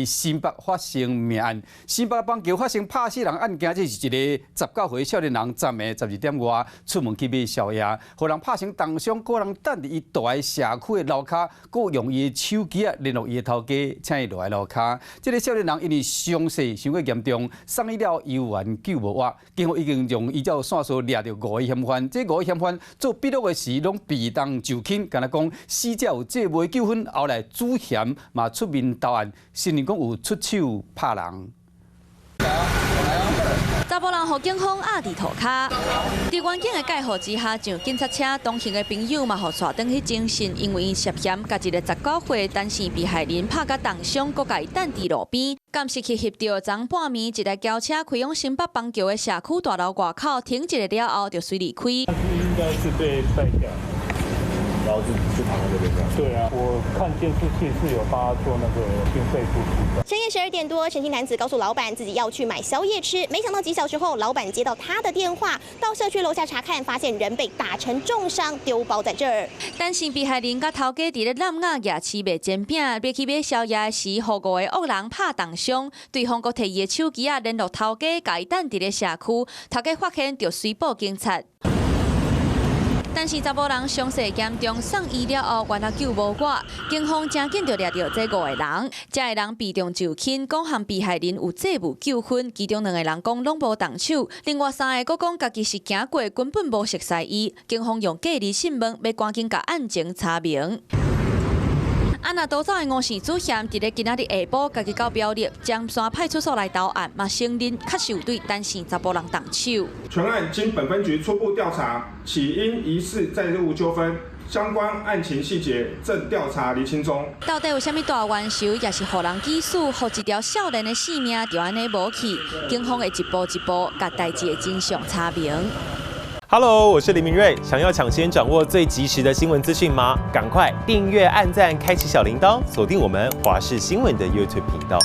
新北發生命案，新北板橋發生拍死人案件，這是一个19歲少年人，昨暝12點外出門去買宵夜，予人拍成重傷，閣人等佇伊蹛的社區的樓跤，閣用伊的手機仔聯絡伊的頭家，請伊落來樓跤。這个少年人因為傷勢傷過嚴重，送醫了猶原救無活，警方已經用依照線索掠著五个嫌犯，這五个嫌犯做筆錄的時攏避重就輕，敢若講死者有債務糾紛，後來主嫌嘛出面投案，承認講有出手拍人。查埔人予警方壓佇塗跤，佇員警的介護之下上警察車，同行的朋友嘛予帶轉去偵訊，因為伊涉嫌共一个19歲單身被害人拍甲重傷，閣共伊等佇路邊。監視器翕著，昨半暝一台轎車開往新北板橋的社區大樓外口停一下了後，就隨離開。應該是被摔下，然後就躺在這邊。對啊，我看監視器是有幫他做那個心肺復甦的。深夜12點多，陳姓男子告訴老闆自己要去買宵夜吃，沒想到幾小時後，老闆接到他的電話，到社區樓下查看，發現人被打成重傷，丟包在這兒。單身被害人佮頭家佇咧南雅夜市賣煎餅，欲去買宵夜時，予五个惡人拍重傷，對方閣提伊的手機仔聯絡頭家，共伊等佇咧社區，頭家發現就隨報警察。但是查埔人傷勢嚴重，送醫了後，原來救無活。警方誠緊就掠著這五個人，這个人避重就輕，講和被害人有債務糾紛，其中兩個人講攏無動手，另外三个閣講家己是行過，根本無熟似伊。警方用隔離訊問，欲趕緊共案情查明。啊若逃走的吳姓主嫌，佇咧今仔日下晡，家己到苗栗江山派出所來投案，嘛承認確實有對單身查埔人動手。全案經本分局初步調查，起因疑似債務糾紛，相關案情細節正調查釐清中。到底有啥物大冤仇，抑是予人指使，予一條少年的性命就按呢無去？警方會一步一步共代誌的真相查明。 Hello，我是林明瑞。想要搶先掌握最及時的新聞資訊嗎？趕快訂閱、按讚、開啟小鈴鐺，鎖定我們華視新聞的 YouTube 頻道。